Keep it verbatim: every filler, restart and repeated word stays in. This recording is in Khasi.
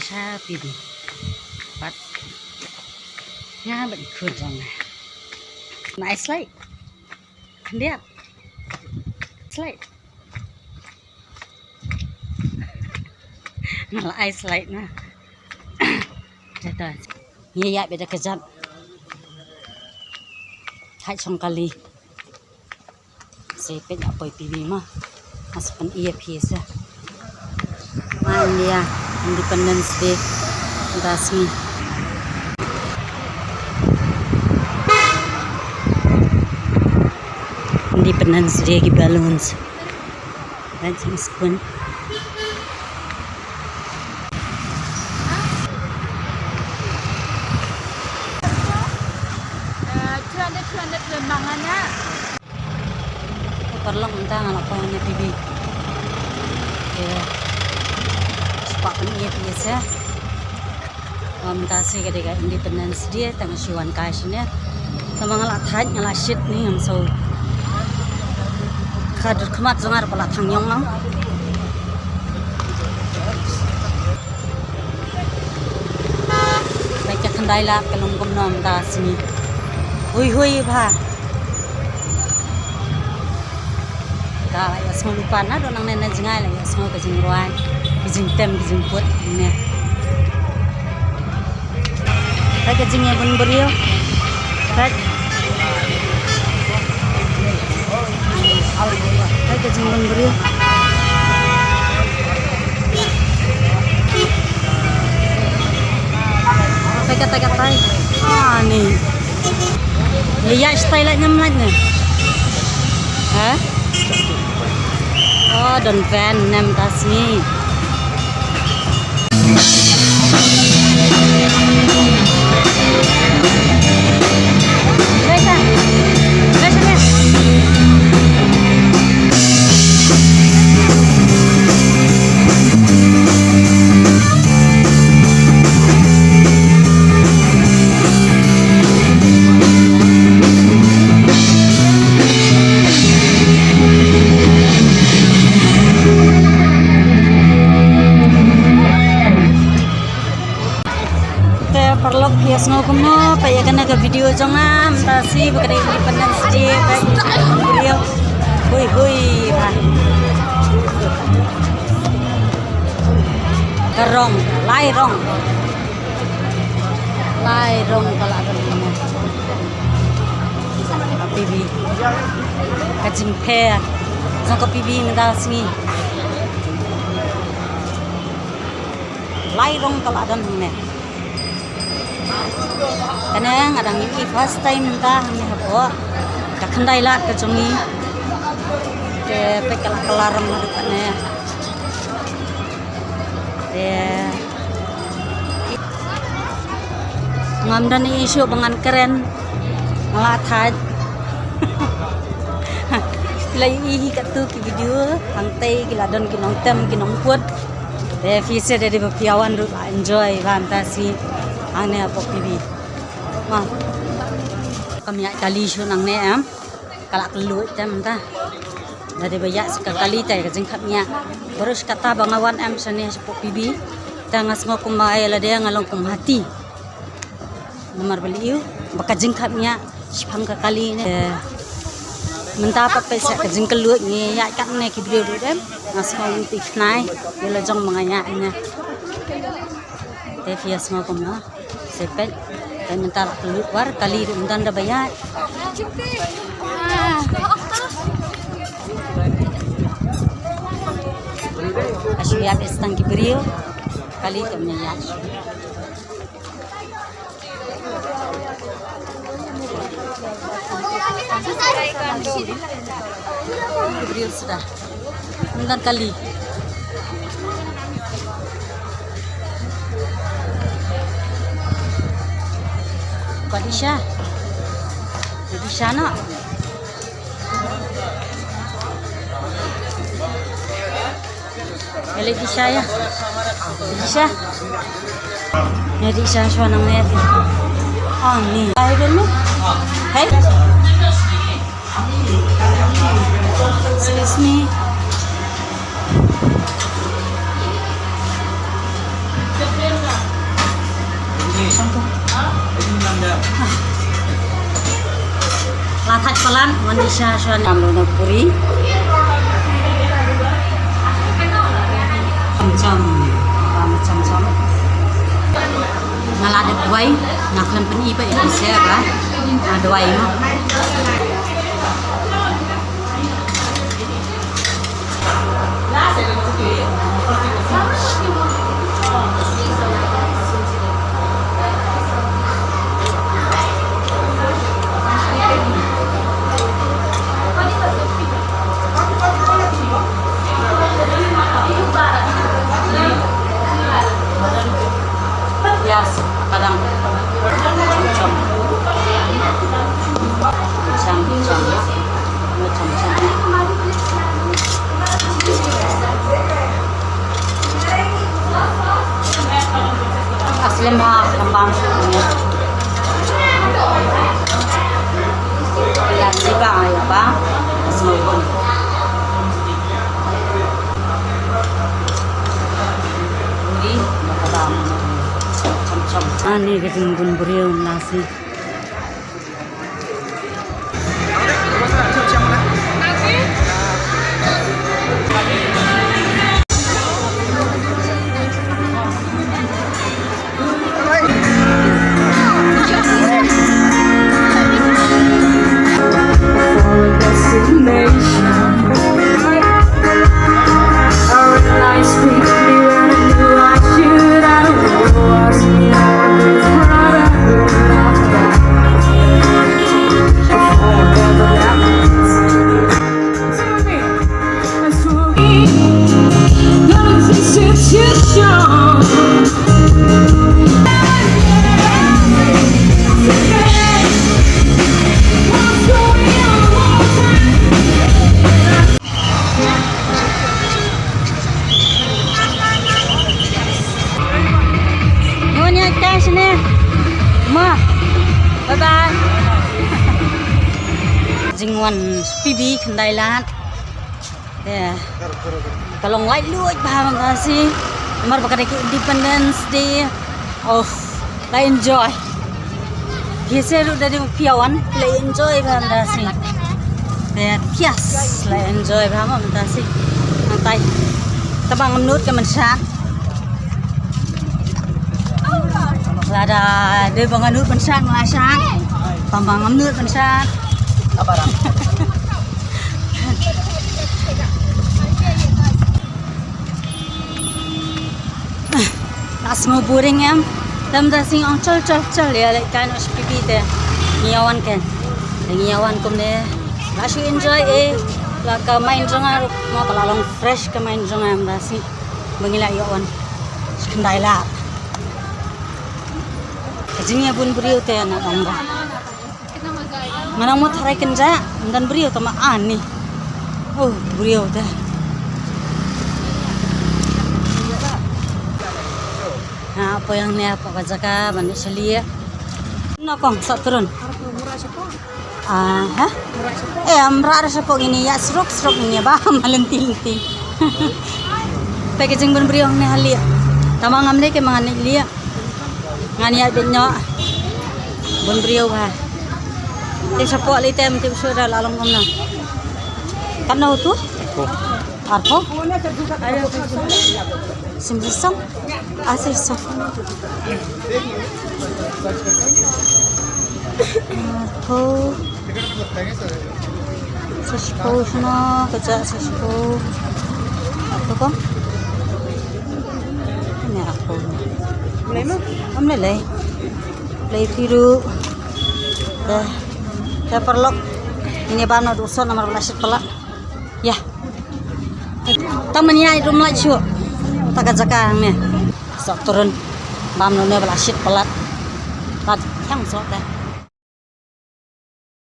Happy day. Pat. Nga bad i khun jong nga. Nice light. Khyndiat. Slide. Nga la ai slide na. Te to. Ngi ïa bad da ka jat. Hai shong kali. Sa peit ïa poi P B ma. Nga sa pyni ïa phi sa. Ma India, Independence Day. Mynta sngi. Independence Day ki balloons. Ban jingskun. Eh, two hundred, two hundred, two hundred, bang ana. Paralok mynta nga la poi na P B. Te shu pyni ïa phi sa. Mynta sngi ka dei ka Independence Day, tang shu wan kai shane. Tang ba nga la thait, nga la shit ne, ngam sngewthuh. Ka dur khmat jong nga ruh ka la thang ïong lang. Peit ka khyndai lad ka long kumno mynta sngi. Hui hui bha. Ka la ïohsngew lypa naduh nangne na jngai la ïohsngew ka jingrwai, ka jingtem, ka jingput ne. Peit ka jingïabun briew. Peit. Peit ka jingbun briew. Katai, katai, katai. Ah, ni. Ya, ya, style lait nyam lait ni. Ha? Oh, don van nem ta sngi. Te paralok, phi ïohsngew kumno? Peit ïa kane ka video jong nga mynta sngi ba ka dei Independence Day, peit video. Hui hui bha. Ka rong, lai rong. Lai rong ka la rong. Ka P B. Ka jingpher jong ka P B mynta sngi. Lai rong ka la don hangne. Kane nga dang ïohi first time mynta hangne hapoh ka khyndai lad ka jong ngi. Te peit ka la kylla rong haduh kane. Te ngam don issue ba ngan kren. Nga la thait. La ïohi katto ki video hangtei ki la don ki nongtem ki nongput. Te phi sa da dei ba phi wan ruh la enjoy bha mynta sngi hangne hapoh P B. Ma. Kam ïaid kali shuh nangne em. Ka la kylluid te mynta. Da dei ba ïaid sa ka kali te ka jingkhapngiah. Baroh shi katta ba nga wan em shane shapoh P B. Te nga sngew kumba ïa lade nga long kum hati. Namar balei? Ba ka jingkhapngiah shaphang ka kali ne. Mynta pat peit sa ka jingkylluid ngi ïaid katne ki briew ruh em. Nga sngew ngi tip khnai ïa la jong ba nga ïaid ne. Te phi ïohsngew kumno? Sa peit. Te mynta la kylluid war kali ruh ym don da ba ïaid. Ka shu ïaid beit tang ki briew. Kali te ym ïaid. Ki briew suda. Mynta kali. Ka Disha. Ka Disha na. Ele Disha ya. Disha. Ya Disha shuwa nangne. Ah, ni. Hai, Bermi. Hai. Excuse me. Lan wan di sha sha nam lo na puri. Cham cham. Cham cham. Nga la dep duwai, nga khlem pyni ba i se ba. Nga duwai mo. Yes, kadang. Cham cham. Cham cham. Cham cham. Aslem ha lembang. Ya, tiba ya ba. Semua pun. Uri, makadam. Cham cham. Ani ka jingbun briew nasi. Ngon ïa ka shane. Ma. Bye bye. Jingwan P B Khyndai Lad. Te ka long laitluid bha mynta shi. Namar ba ka dei ka Independence Day. Oh, la enjoy. Phi seh ruh da dei phi ïa wan, la enjoy bha mynta shi. Te phi ïa la enjoy bha mynta shi. Nangtai. Tang ba ngam nud ka mynsiem. Lada dei ba nga nud mynsiem nga la shah. Tang ba ngam nud mynsiem. Nga sngew boring em. Te mynta shi nga ong chal chal chal ïa leit kai noh sha P B te. Ngi ïa wan ken. Ngi ïa wan kumne. La shu enjoy eh. La ka mind jong nga ruh. Mo ka la long fresh ka mind jong nga mynta shi. Ba ngi la ïoh wan. Shi Khyndai Lad. Ka jingïabun briew te nga ong ba. Nga nang mut tharai kynjah, ym don briew tang ma ani. Oh, briew te. Ha, poi hangne hapoh ka jaka ban leit shalieh. No kong, sah trun. Ah, ha? Eh, ym rah da shapoh ngin ïa srok srok ngin ïa ba ma lynti lynti. Peit ka jingbun briew hangne ha lieh. Tang ma ngam leit ke ma ngan leit lieh. Ngan ïa bit noh. Bun briew ha. Te shapoh lei te mynta shu da la long kumno. Katno tu? Arphew. Sim song. Ah, sim song. Arphew. Sa shiphew shano, ka jaka sa shiphew. To kong? Kane arphew. Lei ma? Ym lei lei. Lei phi ruh. Te, te paralok. Ngin ïa bam noh dusot namar ba la shit palat. Ïa. Tang mynta ïa dum lait shuh. Ta ka jaka hangne. Soh trun. Bam noh ne ba la shit palat. Kat yang soh te.